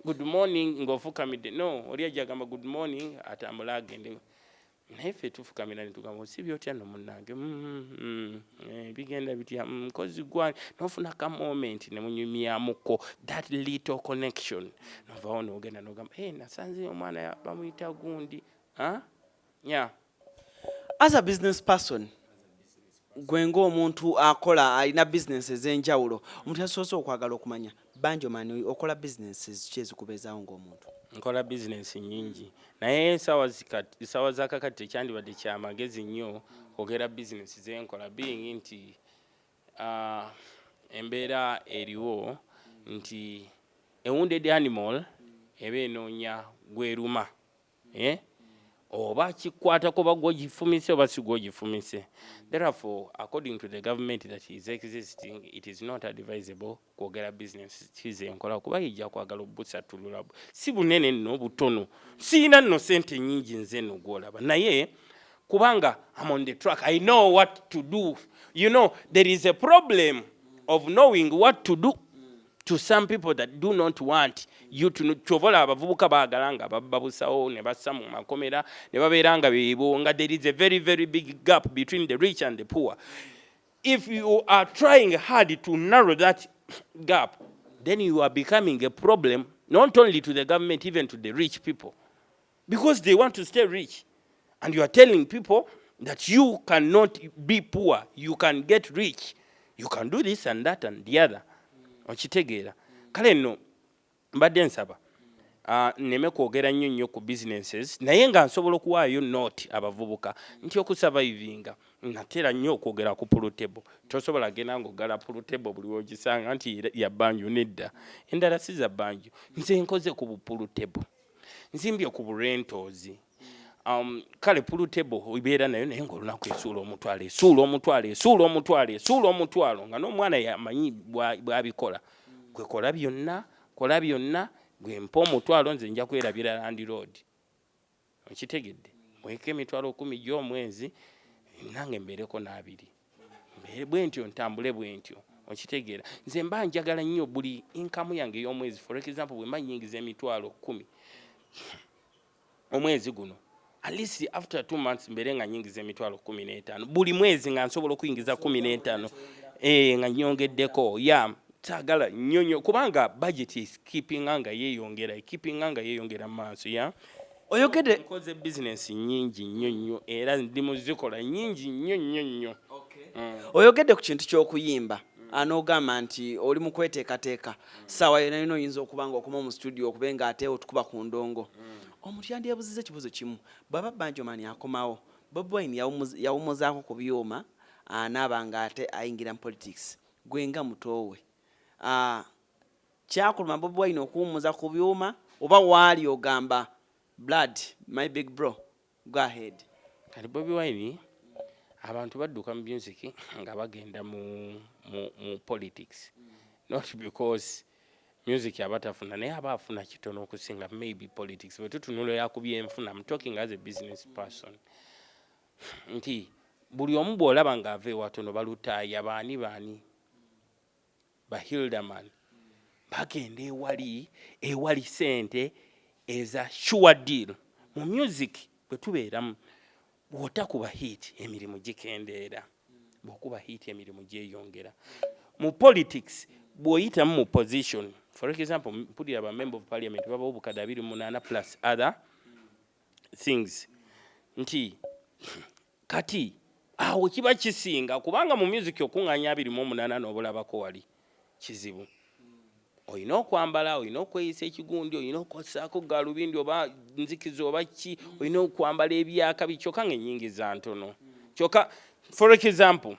Good morning," ng'ofukamidde. No, oli ajja agamba, "Good morning," atambule agende. Naye ffe tufukamira netugamba, "Osibye otya no munnange? Bigenda bitya? Nkozi gwani?" Nofuna ka moment ne munyumyamuko, that little connection, novawo nogenda nogamba, "Hey, nasanze omwana bamuyita gundi." Huh? Yeah. As a business person. Gwe ng'omuntu akola, alina bizinesi ez'enjawulo, omuntu yasoose okwagala okumanya, Banjo Man, okola bizinesi ki ezikubeezaawo ng'omuntu? Nkola bizinesi nyingi, naye essaawa zakakati tekyandibadde kyamagezi nnyo kwogera bizinesi zenkola, being nti embeera eriwo nti a wounded animal eba enoonya gweruma, eh? Oba kikwatako, oba gwogifumise oba si gwogifumise. Therefore, according to the government that is existing, it is not advisable kwogera business kizenkola, kuba ijja kwagala obusatulula. Si bunene nno, butono. Siina nno sente nyingi nze nno gwolaba, naye kubanga I'm on the track, I know what to do. There is a problem of knowing what to do to some people that do not want you to know. Kyova olaba abavubuka baagala nga babusawo ne bassa mu makomera ne babeera nga beebo, nga there is a very, very big gap between the rich and the poor. If you are trying hard to narrow that gap, then you are becoming a problem not only to the government, even to the rich people, because they want to stay rich and you are telling people that you cannot be poor, you can get rich, you can do this and that and the other. Okitegeera? Kale nno mbadde nsaba nneme kwogera nnyo nnyo ku businesses, naye nga nsobola okuwaayo note abavubuka nti okusurvivinga, natera nnyo okwogera ku pool table. Tosobola genda ng'ogala pool table buli wogisanga nti ya Banjo. Nedda, endala si za Banjo. Nze nkoze ku bu pool table, nzimbye ku bu rentals. Kale pool table obeera nayo, naye ng'olunaku esuula 1000, esuula 1000, esuula 1000, esuula 1000, nga n'omwana yamanyi bw'abikola. Gwe kola byonna, kola byonna, gwe mpa 1000, nze nja kwerabira landlord. Okitegedde? Mweko 100,000 gy'omwezi, nange mbeereko n'abiri, mbeere bwe ntyo, ntambule bwe ntyo. Okitegeera? Nze mba njagala nnyo buli income yange ey'omwezi, for example, bwe mba nnyingiza 10,000 omwezi guno, at least after 2 months mbeere nga nyingiza 15,000 buli mwezi, nga nsobola okuyingiza 15, nga nyongeddeko. Ya saagala nnyo nnyo, kubanga budget ekeepinga nga yeeyongera, ekeepinga nga yeeyongera mu maaso ya. Oyogedde. Nkoze bizinesi nnyingi nnyo nnyo, era ndi muzikola nnyingi nnyo nnyo nnyo. Oyogedde ku kintu ky'okuyimba, anoogamba nti oli mu kweteekateeka, saawa yona yona oyinza okuba nga okoma mu studio okube nga ate otukuba ku ndongo. Omuntu yandyebuziza ekibuzo kimu: bw'aba Banjoman akomawo, Bobi Wine yawumuzaako ku byuma, anaaba nga ate ayingira mu politics, gwe nga mutoowe, kyakuluma Bobi Wine okuwumuza ku byuma, oba waali ogamba, "Blood, my big bro, go ahead"? Kati Bobi Wine, abantu badduka mu music nga bagenda mu politics, not because music aba tafuna, naye aba afuna kitono okusinga maybe politics. Bwe tutunula yakubyenfuna, I'm talking as a business person, nti buli omu bw'olaba ng'ava ewatono, balutaaya baani, baani, ba Hilderman, bagenda ewali sente eza sure deal. Mu music bwe tubeeramu, bw'otakuba hit emirimu gikendeera, bw'okuba hit emirimu gyeyongera. Mu politics bw'oyitamu mu position, for example, mpulira ba member of parliament babawo 28,000 plus other things, nti kati awo kiba kisinga, kubanga mu music okuŋŋaanya 28 n'obulabako wali kizibu. Olina okwambala, olina okweyisa ekigundi, olina okossaako galubindi oba nzikiza oba ki, olina okwambala ebyakabi, kyokka nga ennyingiza ntono. Kyokka, for example,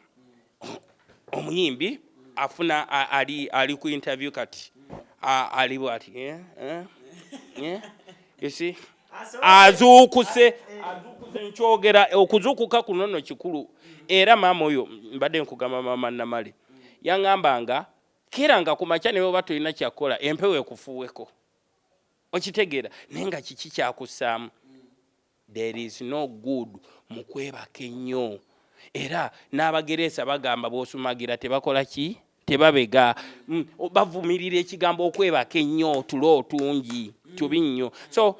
omuyimbi afuna ali ku interview kati ali bwati, eh, eh, eh, you see, azuukuse, azuukuse. Nkyogera, okuzuukuka kuno nno kikulu. Era maama oyo mbadde nkugamba, maama Namale, yaŋŋambanga keranga ku makya, ne bweba tolina kyakukola, empewo ekufuuweko. Okitegeera? Naye nga kiki kyakussaamu? There is no good mu kwebaka ennyo. Era n'abagereesa bagamba bw'osumagira tebakola ki, tebabega. Bavumirira ekigambo okwebaka ennyo, otulo otungi tubi nnyo. So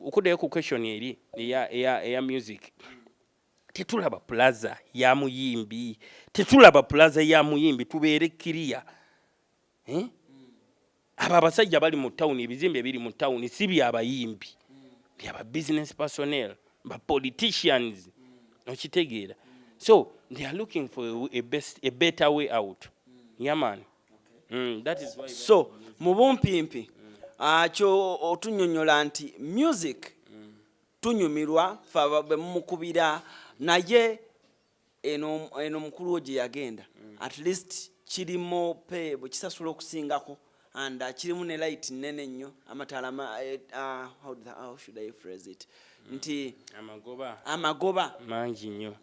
okuddayo ku question eri eya music, tetulaba plaza ya muyimbi, tetulaba plaza ya muyimbi. Tubeere kiriya, eh? Abo abasajja bali mu tawuni, ebizimbe ebiri mu tawuni si byabayimbi, byaba business personnel, ba politicians. Okitegeera? So they are looking for a better way out. Yeah, man. That is why. So mu bumpimpi, kyo otunyonyola nti music tunyumirwa fe bwe mumukubira, naye eno mukulu wo gye yagenda, at least kirimu pe bwe kisasula okusingako and kirimu ne light nene nnyo, amataala how should I phrase it, nti Amagoba. Amagoba. Mangi nnyo.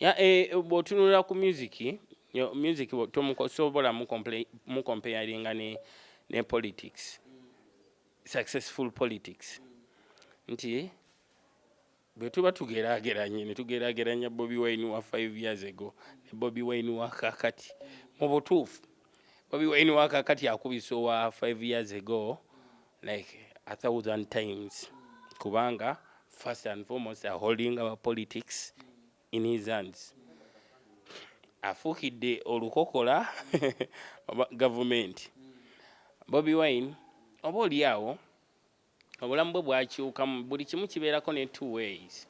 Ya, bw'otunula ku music, music tosobola mucomparinga ne politics, successful politics, nti bwe tuba tugeraageranye ne tugeraageranya Bobi Wine wa 5 years ago ne Bobi Wine wa kakati, mu butuufu Bobi Wine wa kakati akubisa owa 5 years ago like 1,000 times, kubanga first and foremost are holding our politics in his hands, afuukidde olukokola oba gavumenti. Bobi Wine oba oli awo obulamu bwe bwakyukamu. Buli kimu kibeerako ne two ways.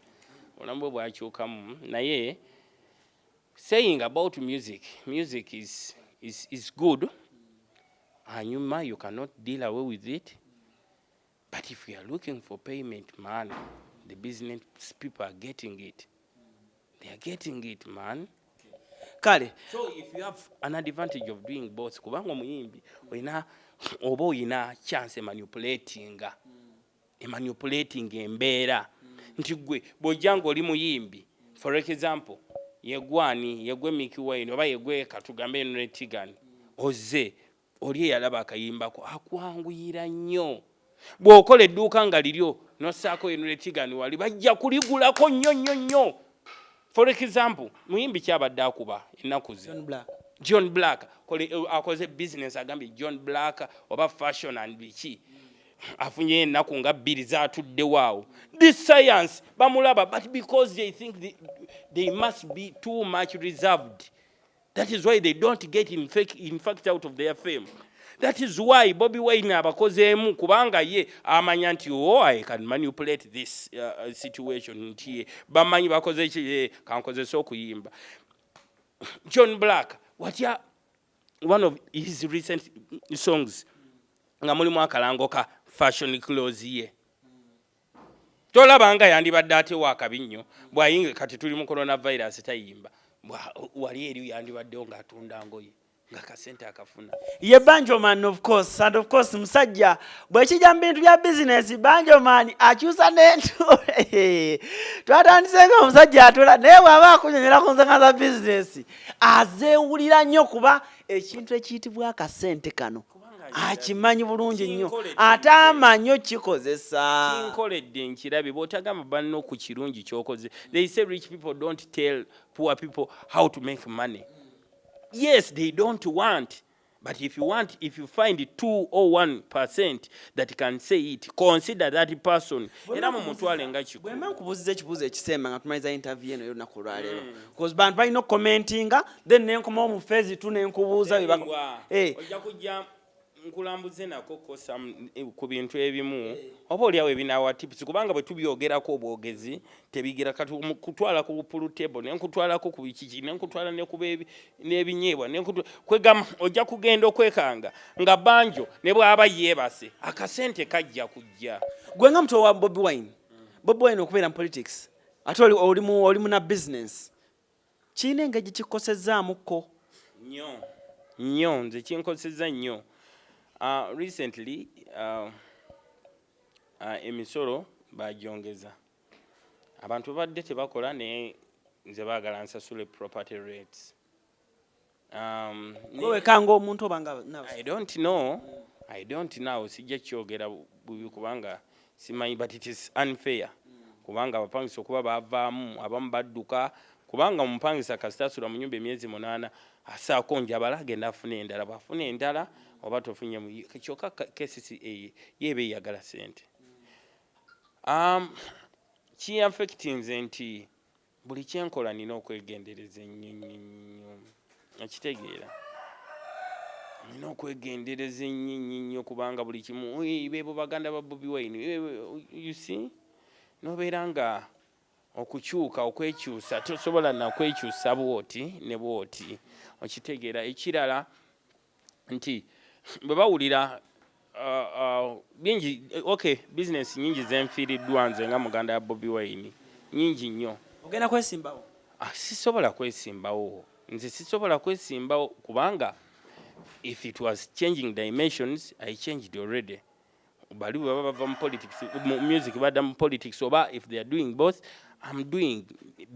Obulamu bwe bwakyukamu, naye saying about music, music is good, anyuma, you cannot deal away with it, but if you are looking for payment, man, the business people are getting it. They are getting it, man. Kale. So if you have an advantage of doing both, kubanga omuyimbi olina oba oyina chance emanipulating embeera nti gwe bw'ojja ng'oli muyimbi, for example, yegwani, yegwe Mikie Wine, oba yegwe katugambe Netigan, ozze oli eyalaba akayimbako akwanguyira nnyo. Bw'okola edduuka nga liryo nossaako Netigan, wali bajja kuligulako nnyo nnyo nnyo. For example, muyimbi kyabadde akuba ennaku ze John Black. John Black akoze business, agambye John Black oba fashion and biki, afunye ennaku nga 2 zatuddewo awo. This science bamulaba, but because they think they must be too much reserved, that is why they don't get in fact out of their fame. That is why Bobi Wine abakozeemu, kubanga ye amanya nti, "Oh, I can manipulate this situation," nti ye bamanyi bakoze ki, kankozese okuyimba. John Black watya one of his recent songs nga mulimu akalango ka fashion clothes, ye tolaba nga yandibadde atewo akabi nnyo bwayinga. Kati tuli mu coronavirus, tayimba. Wali eri yandibaddewo ng'atunda ngoye nga kasente akafuna. Ye Banjoman, of course, and of course musajja bwekijja mu bintu bya bizinesi, Banjoman akyusa n'entuula. Twatandise nga omusajja atula, naye bw'aba akunyonyola ku nsonga za bizinesi azeewulira nnyo, kuba ekintu ekiyitibwa akasente kano akimanyi bulungi nnyo, ate amanyi okikozesa. Kinkoledde nkirabe. Bw'otagamba banno ku kirungi kyokoze, they say rich people don't tell poor people how to make money. Yes, they don't want, but if you want, if you find 2 or 1% that can say it, consider that person era mumutwale nga kikulu. Bwemba nkubuuziza ekibuuzo ekisemba nga tumaliza interview eno y'olunaku olwaleero, because bantu balina okucommentinga, then nenkomawo mu phase two nenkubuuza Eh. Ojja kujja nkulambuze nako ko ku bintu ebimu oba oliawo ebinawa tips, kubanga bwe tubyogerako obwogezi tebigira. Kati kutwala ku pool table, nenkutwalako ku bikiki, nenkutwala ne ku n'ebinyeebwa, kwegamba ojja kugenda okwekanga nga Banjo ne bw'aba yeebase akasente kajja kujja. Gwe nga muto wa Bobi Wine, Bobi Wine okubeera mu politics ate oli muna business, kirina engeri gye kikosezzaamukko? Nnyo nnyo, nze kinkosezza nnyo. Recently emisolo bagyongeza, abantu babadde tebakola, naye nze baagala nsasule property rates. Gwe wekanga omuntu oba nga I don't know, I don't know, sijja kyogera bubi kubanga simanyi, but it is unfair kubanga abapangisa okuba bavaamu, abamu badduka, kubanga omupangisa kasita asula mu nyumba emyezi 8 asaako njabala agenda afuna endala. Bwafuna endala oba tofunye kyokka KCCA yeeba eyagala sente. Kiaffectinze nti buli kyenkola nina okwegendereza ennyo ennyo ennyo, okitegeera? Nina okwegendereza ennyo ennyo ennyo kubanga buli kimu, "Ei, beebo baganda ba Bobi Wine," you see, nobeera nga Okukyuka, okwekyusa, tosobola nakwekyusa bwoti ne bwoti, okitegeera? Ekirala nti bwe bawulira bingi, okay, bizinesi nyingi zenfiiriddwa nze nga muganda ya Bobi Wine, nyingi nnyo. Ogenda kwesimbawo? Ah, sisobola kwesimbawo, nze sisobola kwesimbawo kubanga if it was changing dimensions, I changed already. Bali bwe baba bava mu politics, mu music, badda mu politics, oba if they are doing both, I'm doing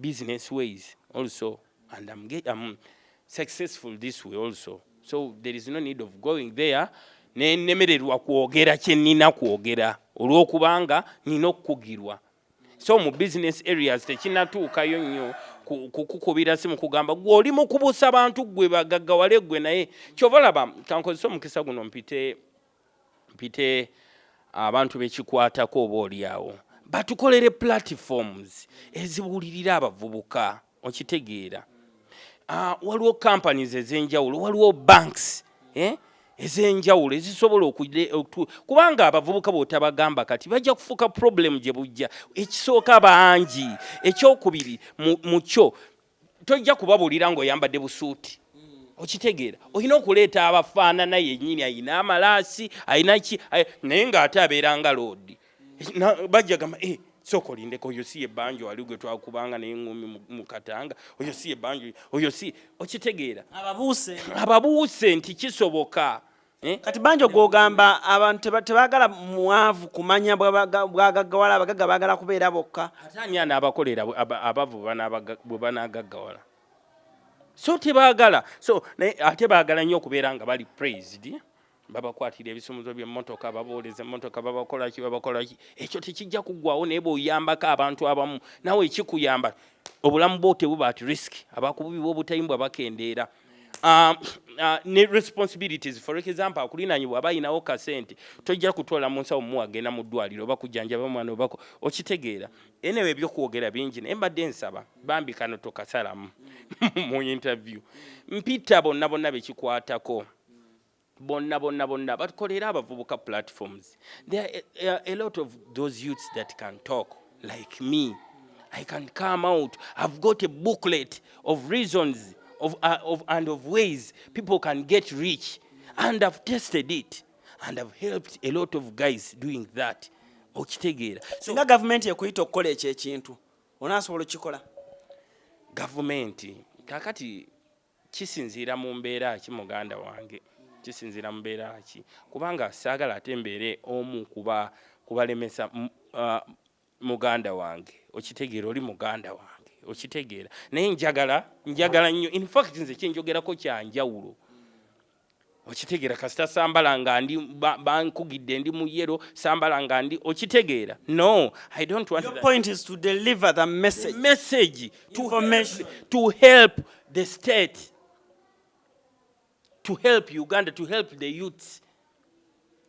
business ways also and I'm successful this way also, so there is no need of going there nenemererwa kwogera kye nnina kwogera olw'okubanga nina okukugirwa. So mu business areas tekinatuukayo nnyo kukukubira simu kugamba gwe oli mu kubuusa bantu, gwe bagaggawale gwe. Naye kyova olaba kankozesa omukisa guno mpite abantu bekikwatako, oba oli awo batukolere platforms ezibuulirira abavubuka, okitegeera? Waliwo companies ez'enjawulo, waliwo banks, eh? Ez'enjawulo ezisobola kubanga abavubuka bw'otabagamba kati bajja kufuuka problem gye bujja. Ekisooka, bangi. Ekyokubiri, mu kyo tojja kubabuulira ng'oyambadde busuuti, okitegeera? Olina okuleeta abafaanana yennyini, ayina amalaasi, ayina ki, naye ng'ate abeera nga loodi. Bajja gamba, "Eh, sooka olindeko, oyo si yebbanja wali gwe twakubanga naye eŋŋumi mu Katanga? Oyo si yebbanja, oyo si," okitegeera? Ababuuse. Ababuuse nti kisoboka, eh? Kati Banjo, gwogamba abantu tebaagala mwavu kumanya bwagaggawala, abagagga baagala kubeera bokka. Ate ani anaabakolera abavu bwe banaagaggawala? So tebaagala, so naye ate baagala nnyo okubeera nga bali praised, babakwatira ebisumuzo by'emmotoka, babooleza emmotoka, babakola ki, babakola ki. Ekyo tekijja kuggwawo, naye bw'oyambako abantu abamu nawe ekikuyamba, obulamu bwo tebuba at risk, abakububi b'obutayimbwa bakendeera. Ne responsibilities, for example, akulinaanye bw'aba ayinawo kasente, tojja kutwala mu nsawo muwa agenda mu ddwaliro oba kujjanjaba omwana obako, okitegeera? Enewe ebyokwogera bingi, naye mbadde nsaba bambi kano tokasalamu mu interview. Mpita bonna bonna bekikwatako, bonna bonna bonna batukolere abavubuka platforms. There are a lot of those youths that can talk like me. I can come out. I've got a booklet of reasons of and of ways people can get rich, and I've tested it and I've helped a lot of guys doing that, okitegeera? So Singa gavumenti ekuyita okukola ekyo ekintu, onaasobola okukikola? Gavumenti kakati kisinziira mu mbeera ki, muganda wange, kisinziira mu mbeera ki, kubanga saagala ate mbeere omu kuba kubalemesa muganda wange, okitegeera? Oli muganda wange, okitegeera? Naye njagala nnyo. In fact, nze kyenjogerako kyanjawulo, okitegeera? Kasita sambala nga ndi bankugidde ndi mu yellow, sambala nga ndi, okitegeera? No, I don't want Your that. point is to deliver the message. Message to Information. to help the state, to help Uganda, to help the youths,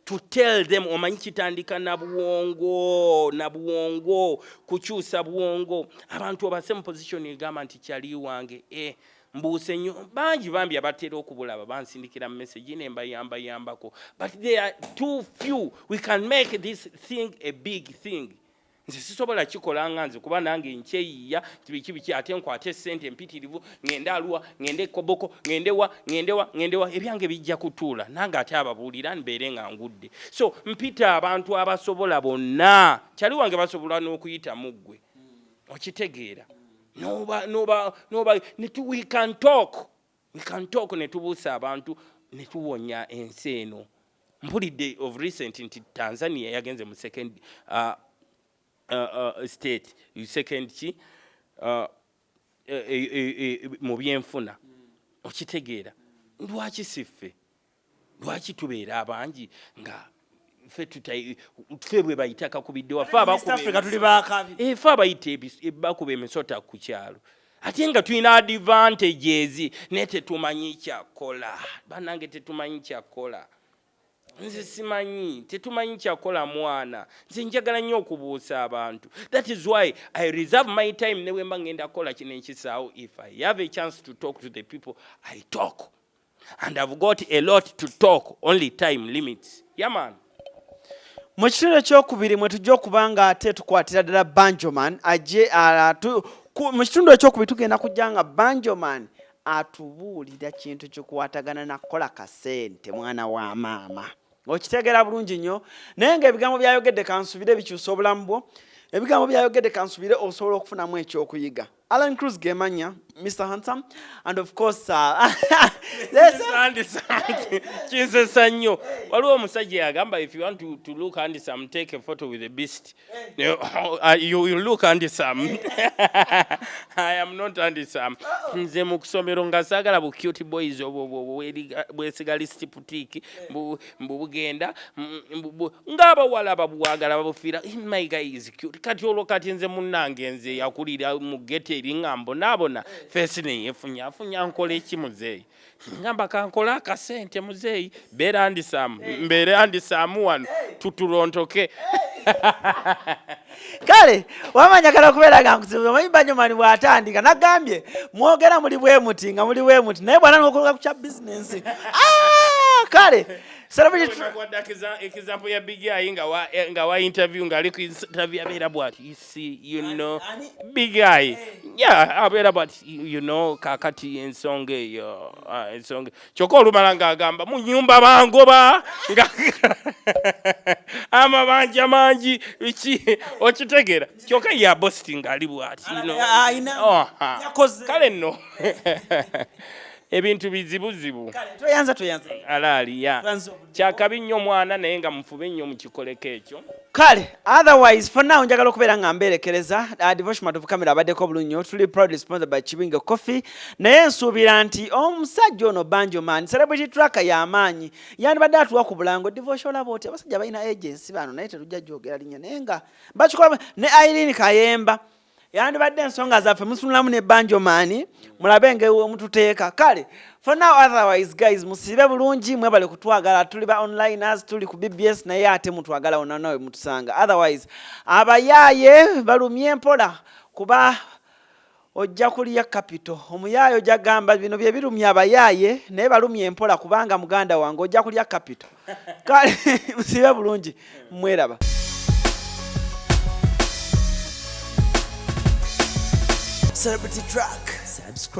to tell them, omanyi kitandika na bwongo, na bwongo, kukyusa bwongo. Abantu obase mu position egamba nti kyali wange, eh, mbuuse nnyo. Bangi bambi abatera okubulaba bansindikira message ne mbayambayambako, but they are too few. We can make this thing a big thing. Nze sisobola kikola nga nze, kuba nange nkyeyiya biki biki, ate nkwate sente empitirivu, ngende Aluwa, ngende Koboko, ngende wa, ngende wa, ngende wa, ebyange bijja kutuula nange ate ababuulira mbeere nga ngudde. So mpita abantu abasobola bonna, kyali wange, basobola n'okuyita mu ggwe, okitegeera? Noba noba noba we can talk, we can talk, ne tubuusa abantu ne tuwonya ensi eno. Mpulidde of recent nti Tanzania yagenze mu second state, second ki mu byenfuna, okitegeera? Lwaki siffe? Lwaki tubeera abangi nga ffe bwe bayita kakubidde waffe? East Africa tuli bakabi. Efe abayita bakuba emisota ku kyalo, ate nga tulina advantages, naye tetumanyi kyakola. Bannange, tetumanyi kyakola. Nze simanyi, tetumanyi kyakola. Mwana, nze njagala nnyo okubuusa abantu. That is why I reserve my time. Ne bwe mba ngenda kukola kino ekisaawo, if I have a chance to talk to the people, I talk, and I've got a lot to talk, only time limits. Yeah, man. Mu kitundu ekyokubiri mwe tujja okuba nga ate tukwatira ddala Banjoman ajje mu kitundu ekyokubiri tugenda kujja nga Banjoman atubuulira kintu kikwatagana na kukola kasente, mwana wa maama. Okitegeera bulungi nnyo, naye ng'ebigambo byayogedde kansubire bikyusa obulamu bwo. Ebigambo byayogedde kansubire osobola okufunamu ekyokuyiga. Alan Cruz gemanya, Mr Handsome, and of course Kinsesa nnyo. Waliwo omusajja yagamba, "If you want to look handsome, take a photo with a beast. You look handsome." I am not handsome. Nze mu kusomero nga saagala bu cute boys obwo bwesiga lipstick, mbu bugenda ng'abawala babwagala, babufiira, "My guy is cute." Kati olwo kati nze munnange, nze yakulira mu ghetto eri nga mbonaabona, face neyefunyafunya. Nkola eki, muzeeyi? Ngamba kankola akasente, muzeeyi, beera handsome, mbeere handsome wano tuturontoke. Kale wamanyagala okubeera nga nkusibuza. Omanyi Banjomani bw'atandika nagambye mwogera muli bwe muti nga muli bwe muti, naye bwana nokuloga ku kya bizinensi. Ah, kale celebrity. Nakuwadde example ya Big Eye nga wa interview, ng'ali ku interview abeera bwati, you see, you know, Big Eye, yeah, abeera bwati, you know. Kakati ensonga eyo, ensonga kyokka olumala ng'agamba mu nyumba bangoba nga amabanja mangi ki, okitegeera? Kyokka ye abosti ng'ali bwati, you know. Ayina- Oha. Yakoze. Kale nno ebintu bizibuzibu. Kale toyanza, toyanza. Alaali ya Twanze obudde. Kyakabi nnyo mwana, naye nga mufube nnyo mukikoleko ekyo. Kale otherwise for now njagala okubeera nga mberekereza. Devotion Matovu Camera abaddeko bulungi nnyo. Tuli proudly sponsored by Kibinge Coffee, naye nsuubira nti omusajja ono Banjoman, Celebrity Tracker y'amaanyi, yandibadde atuwa ku bulango. Devotion, olaba oti abasajja balina agency bano, naye tetujja gyogera linnya, naye nga bakikola ne Irene Kayemba. Yandibadde ensonga zaffe mutunulamu ne Banjomani, mulabe nga mututeeka. Kale for now, otherwise guys, musiibe bulungi, mwebale kutwagala. Tuli ba onliners, tuli ku BBS, naye ate mutwagala wonna nawe mutusanga. Otherwise abayaaye balumye mpola, kuba ojja kulya capital. Omuyaaye ojja gamba bino bye birumya abayaaye, naye balumye mpola, kubanga muganda wange ojja kulya capital. Kale musiibe bulungi, mweraba. Celebrity Track. Subscribe.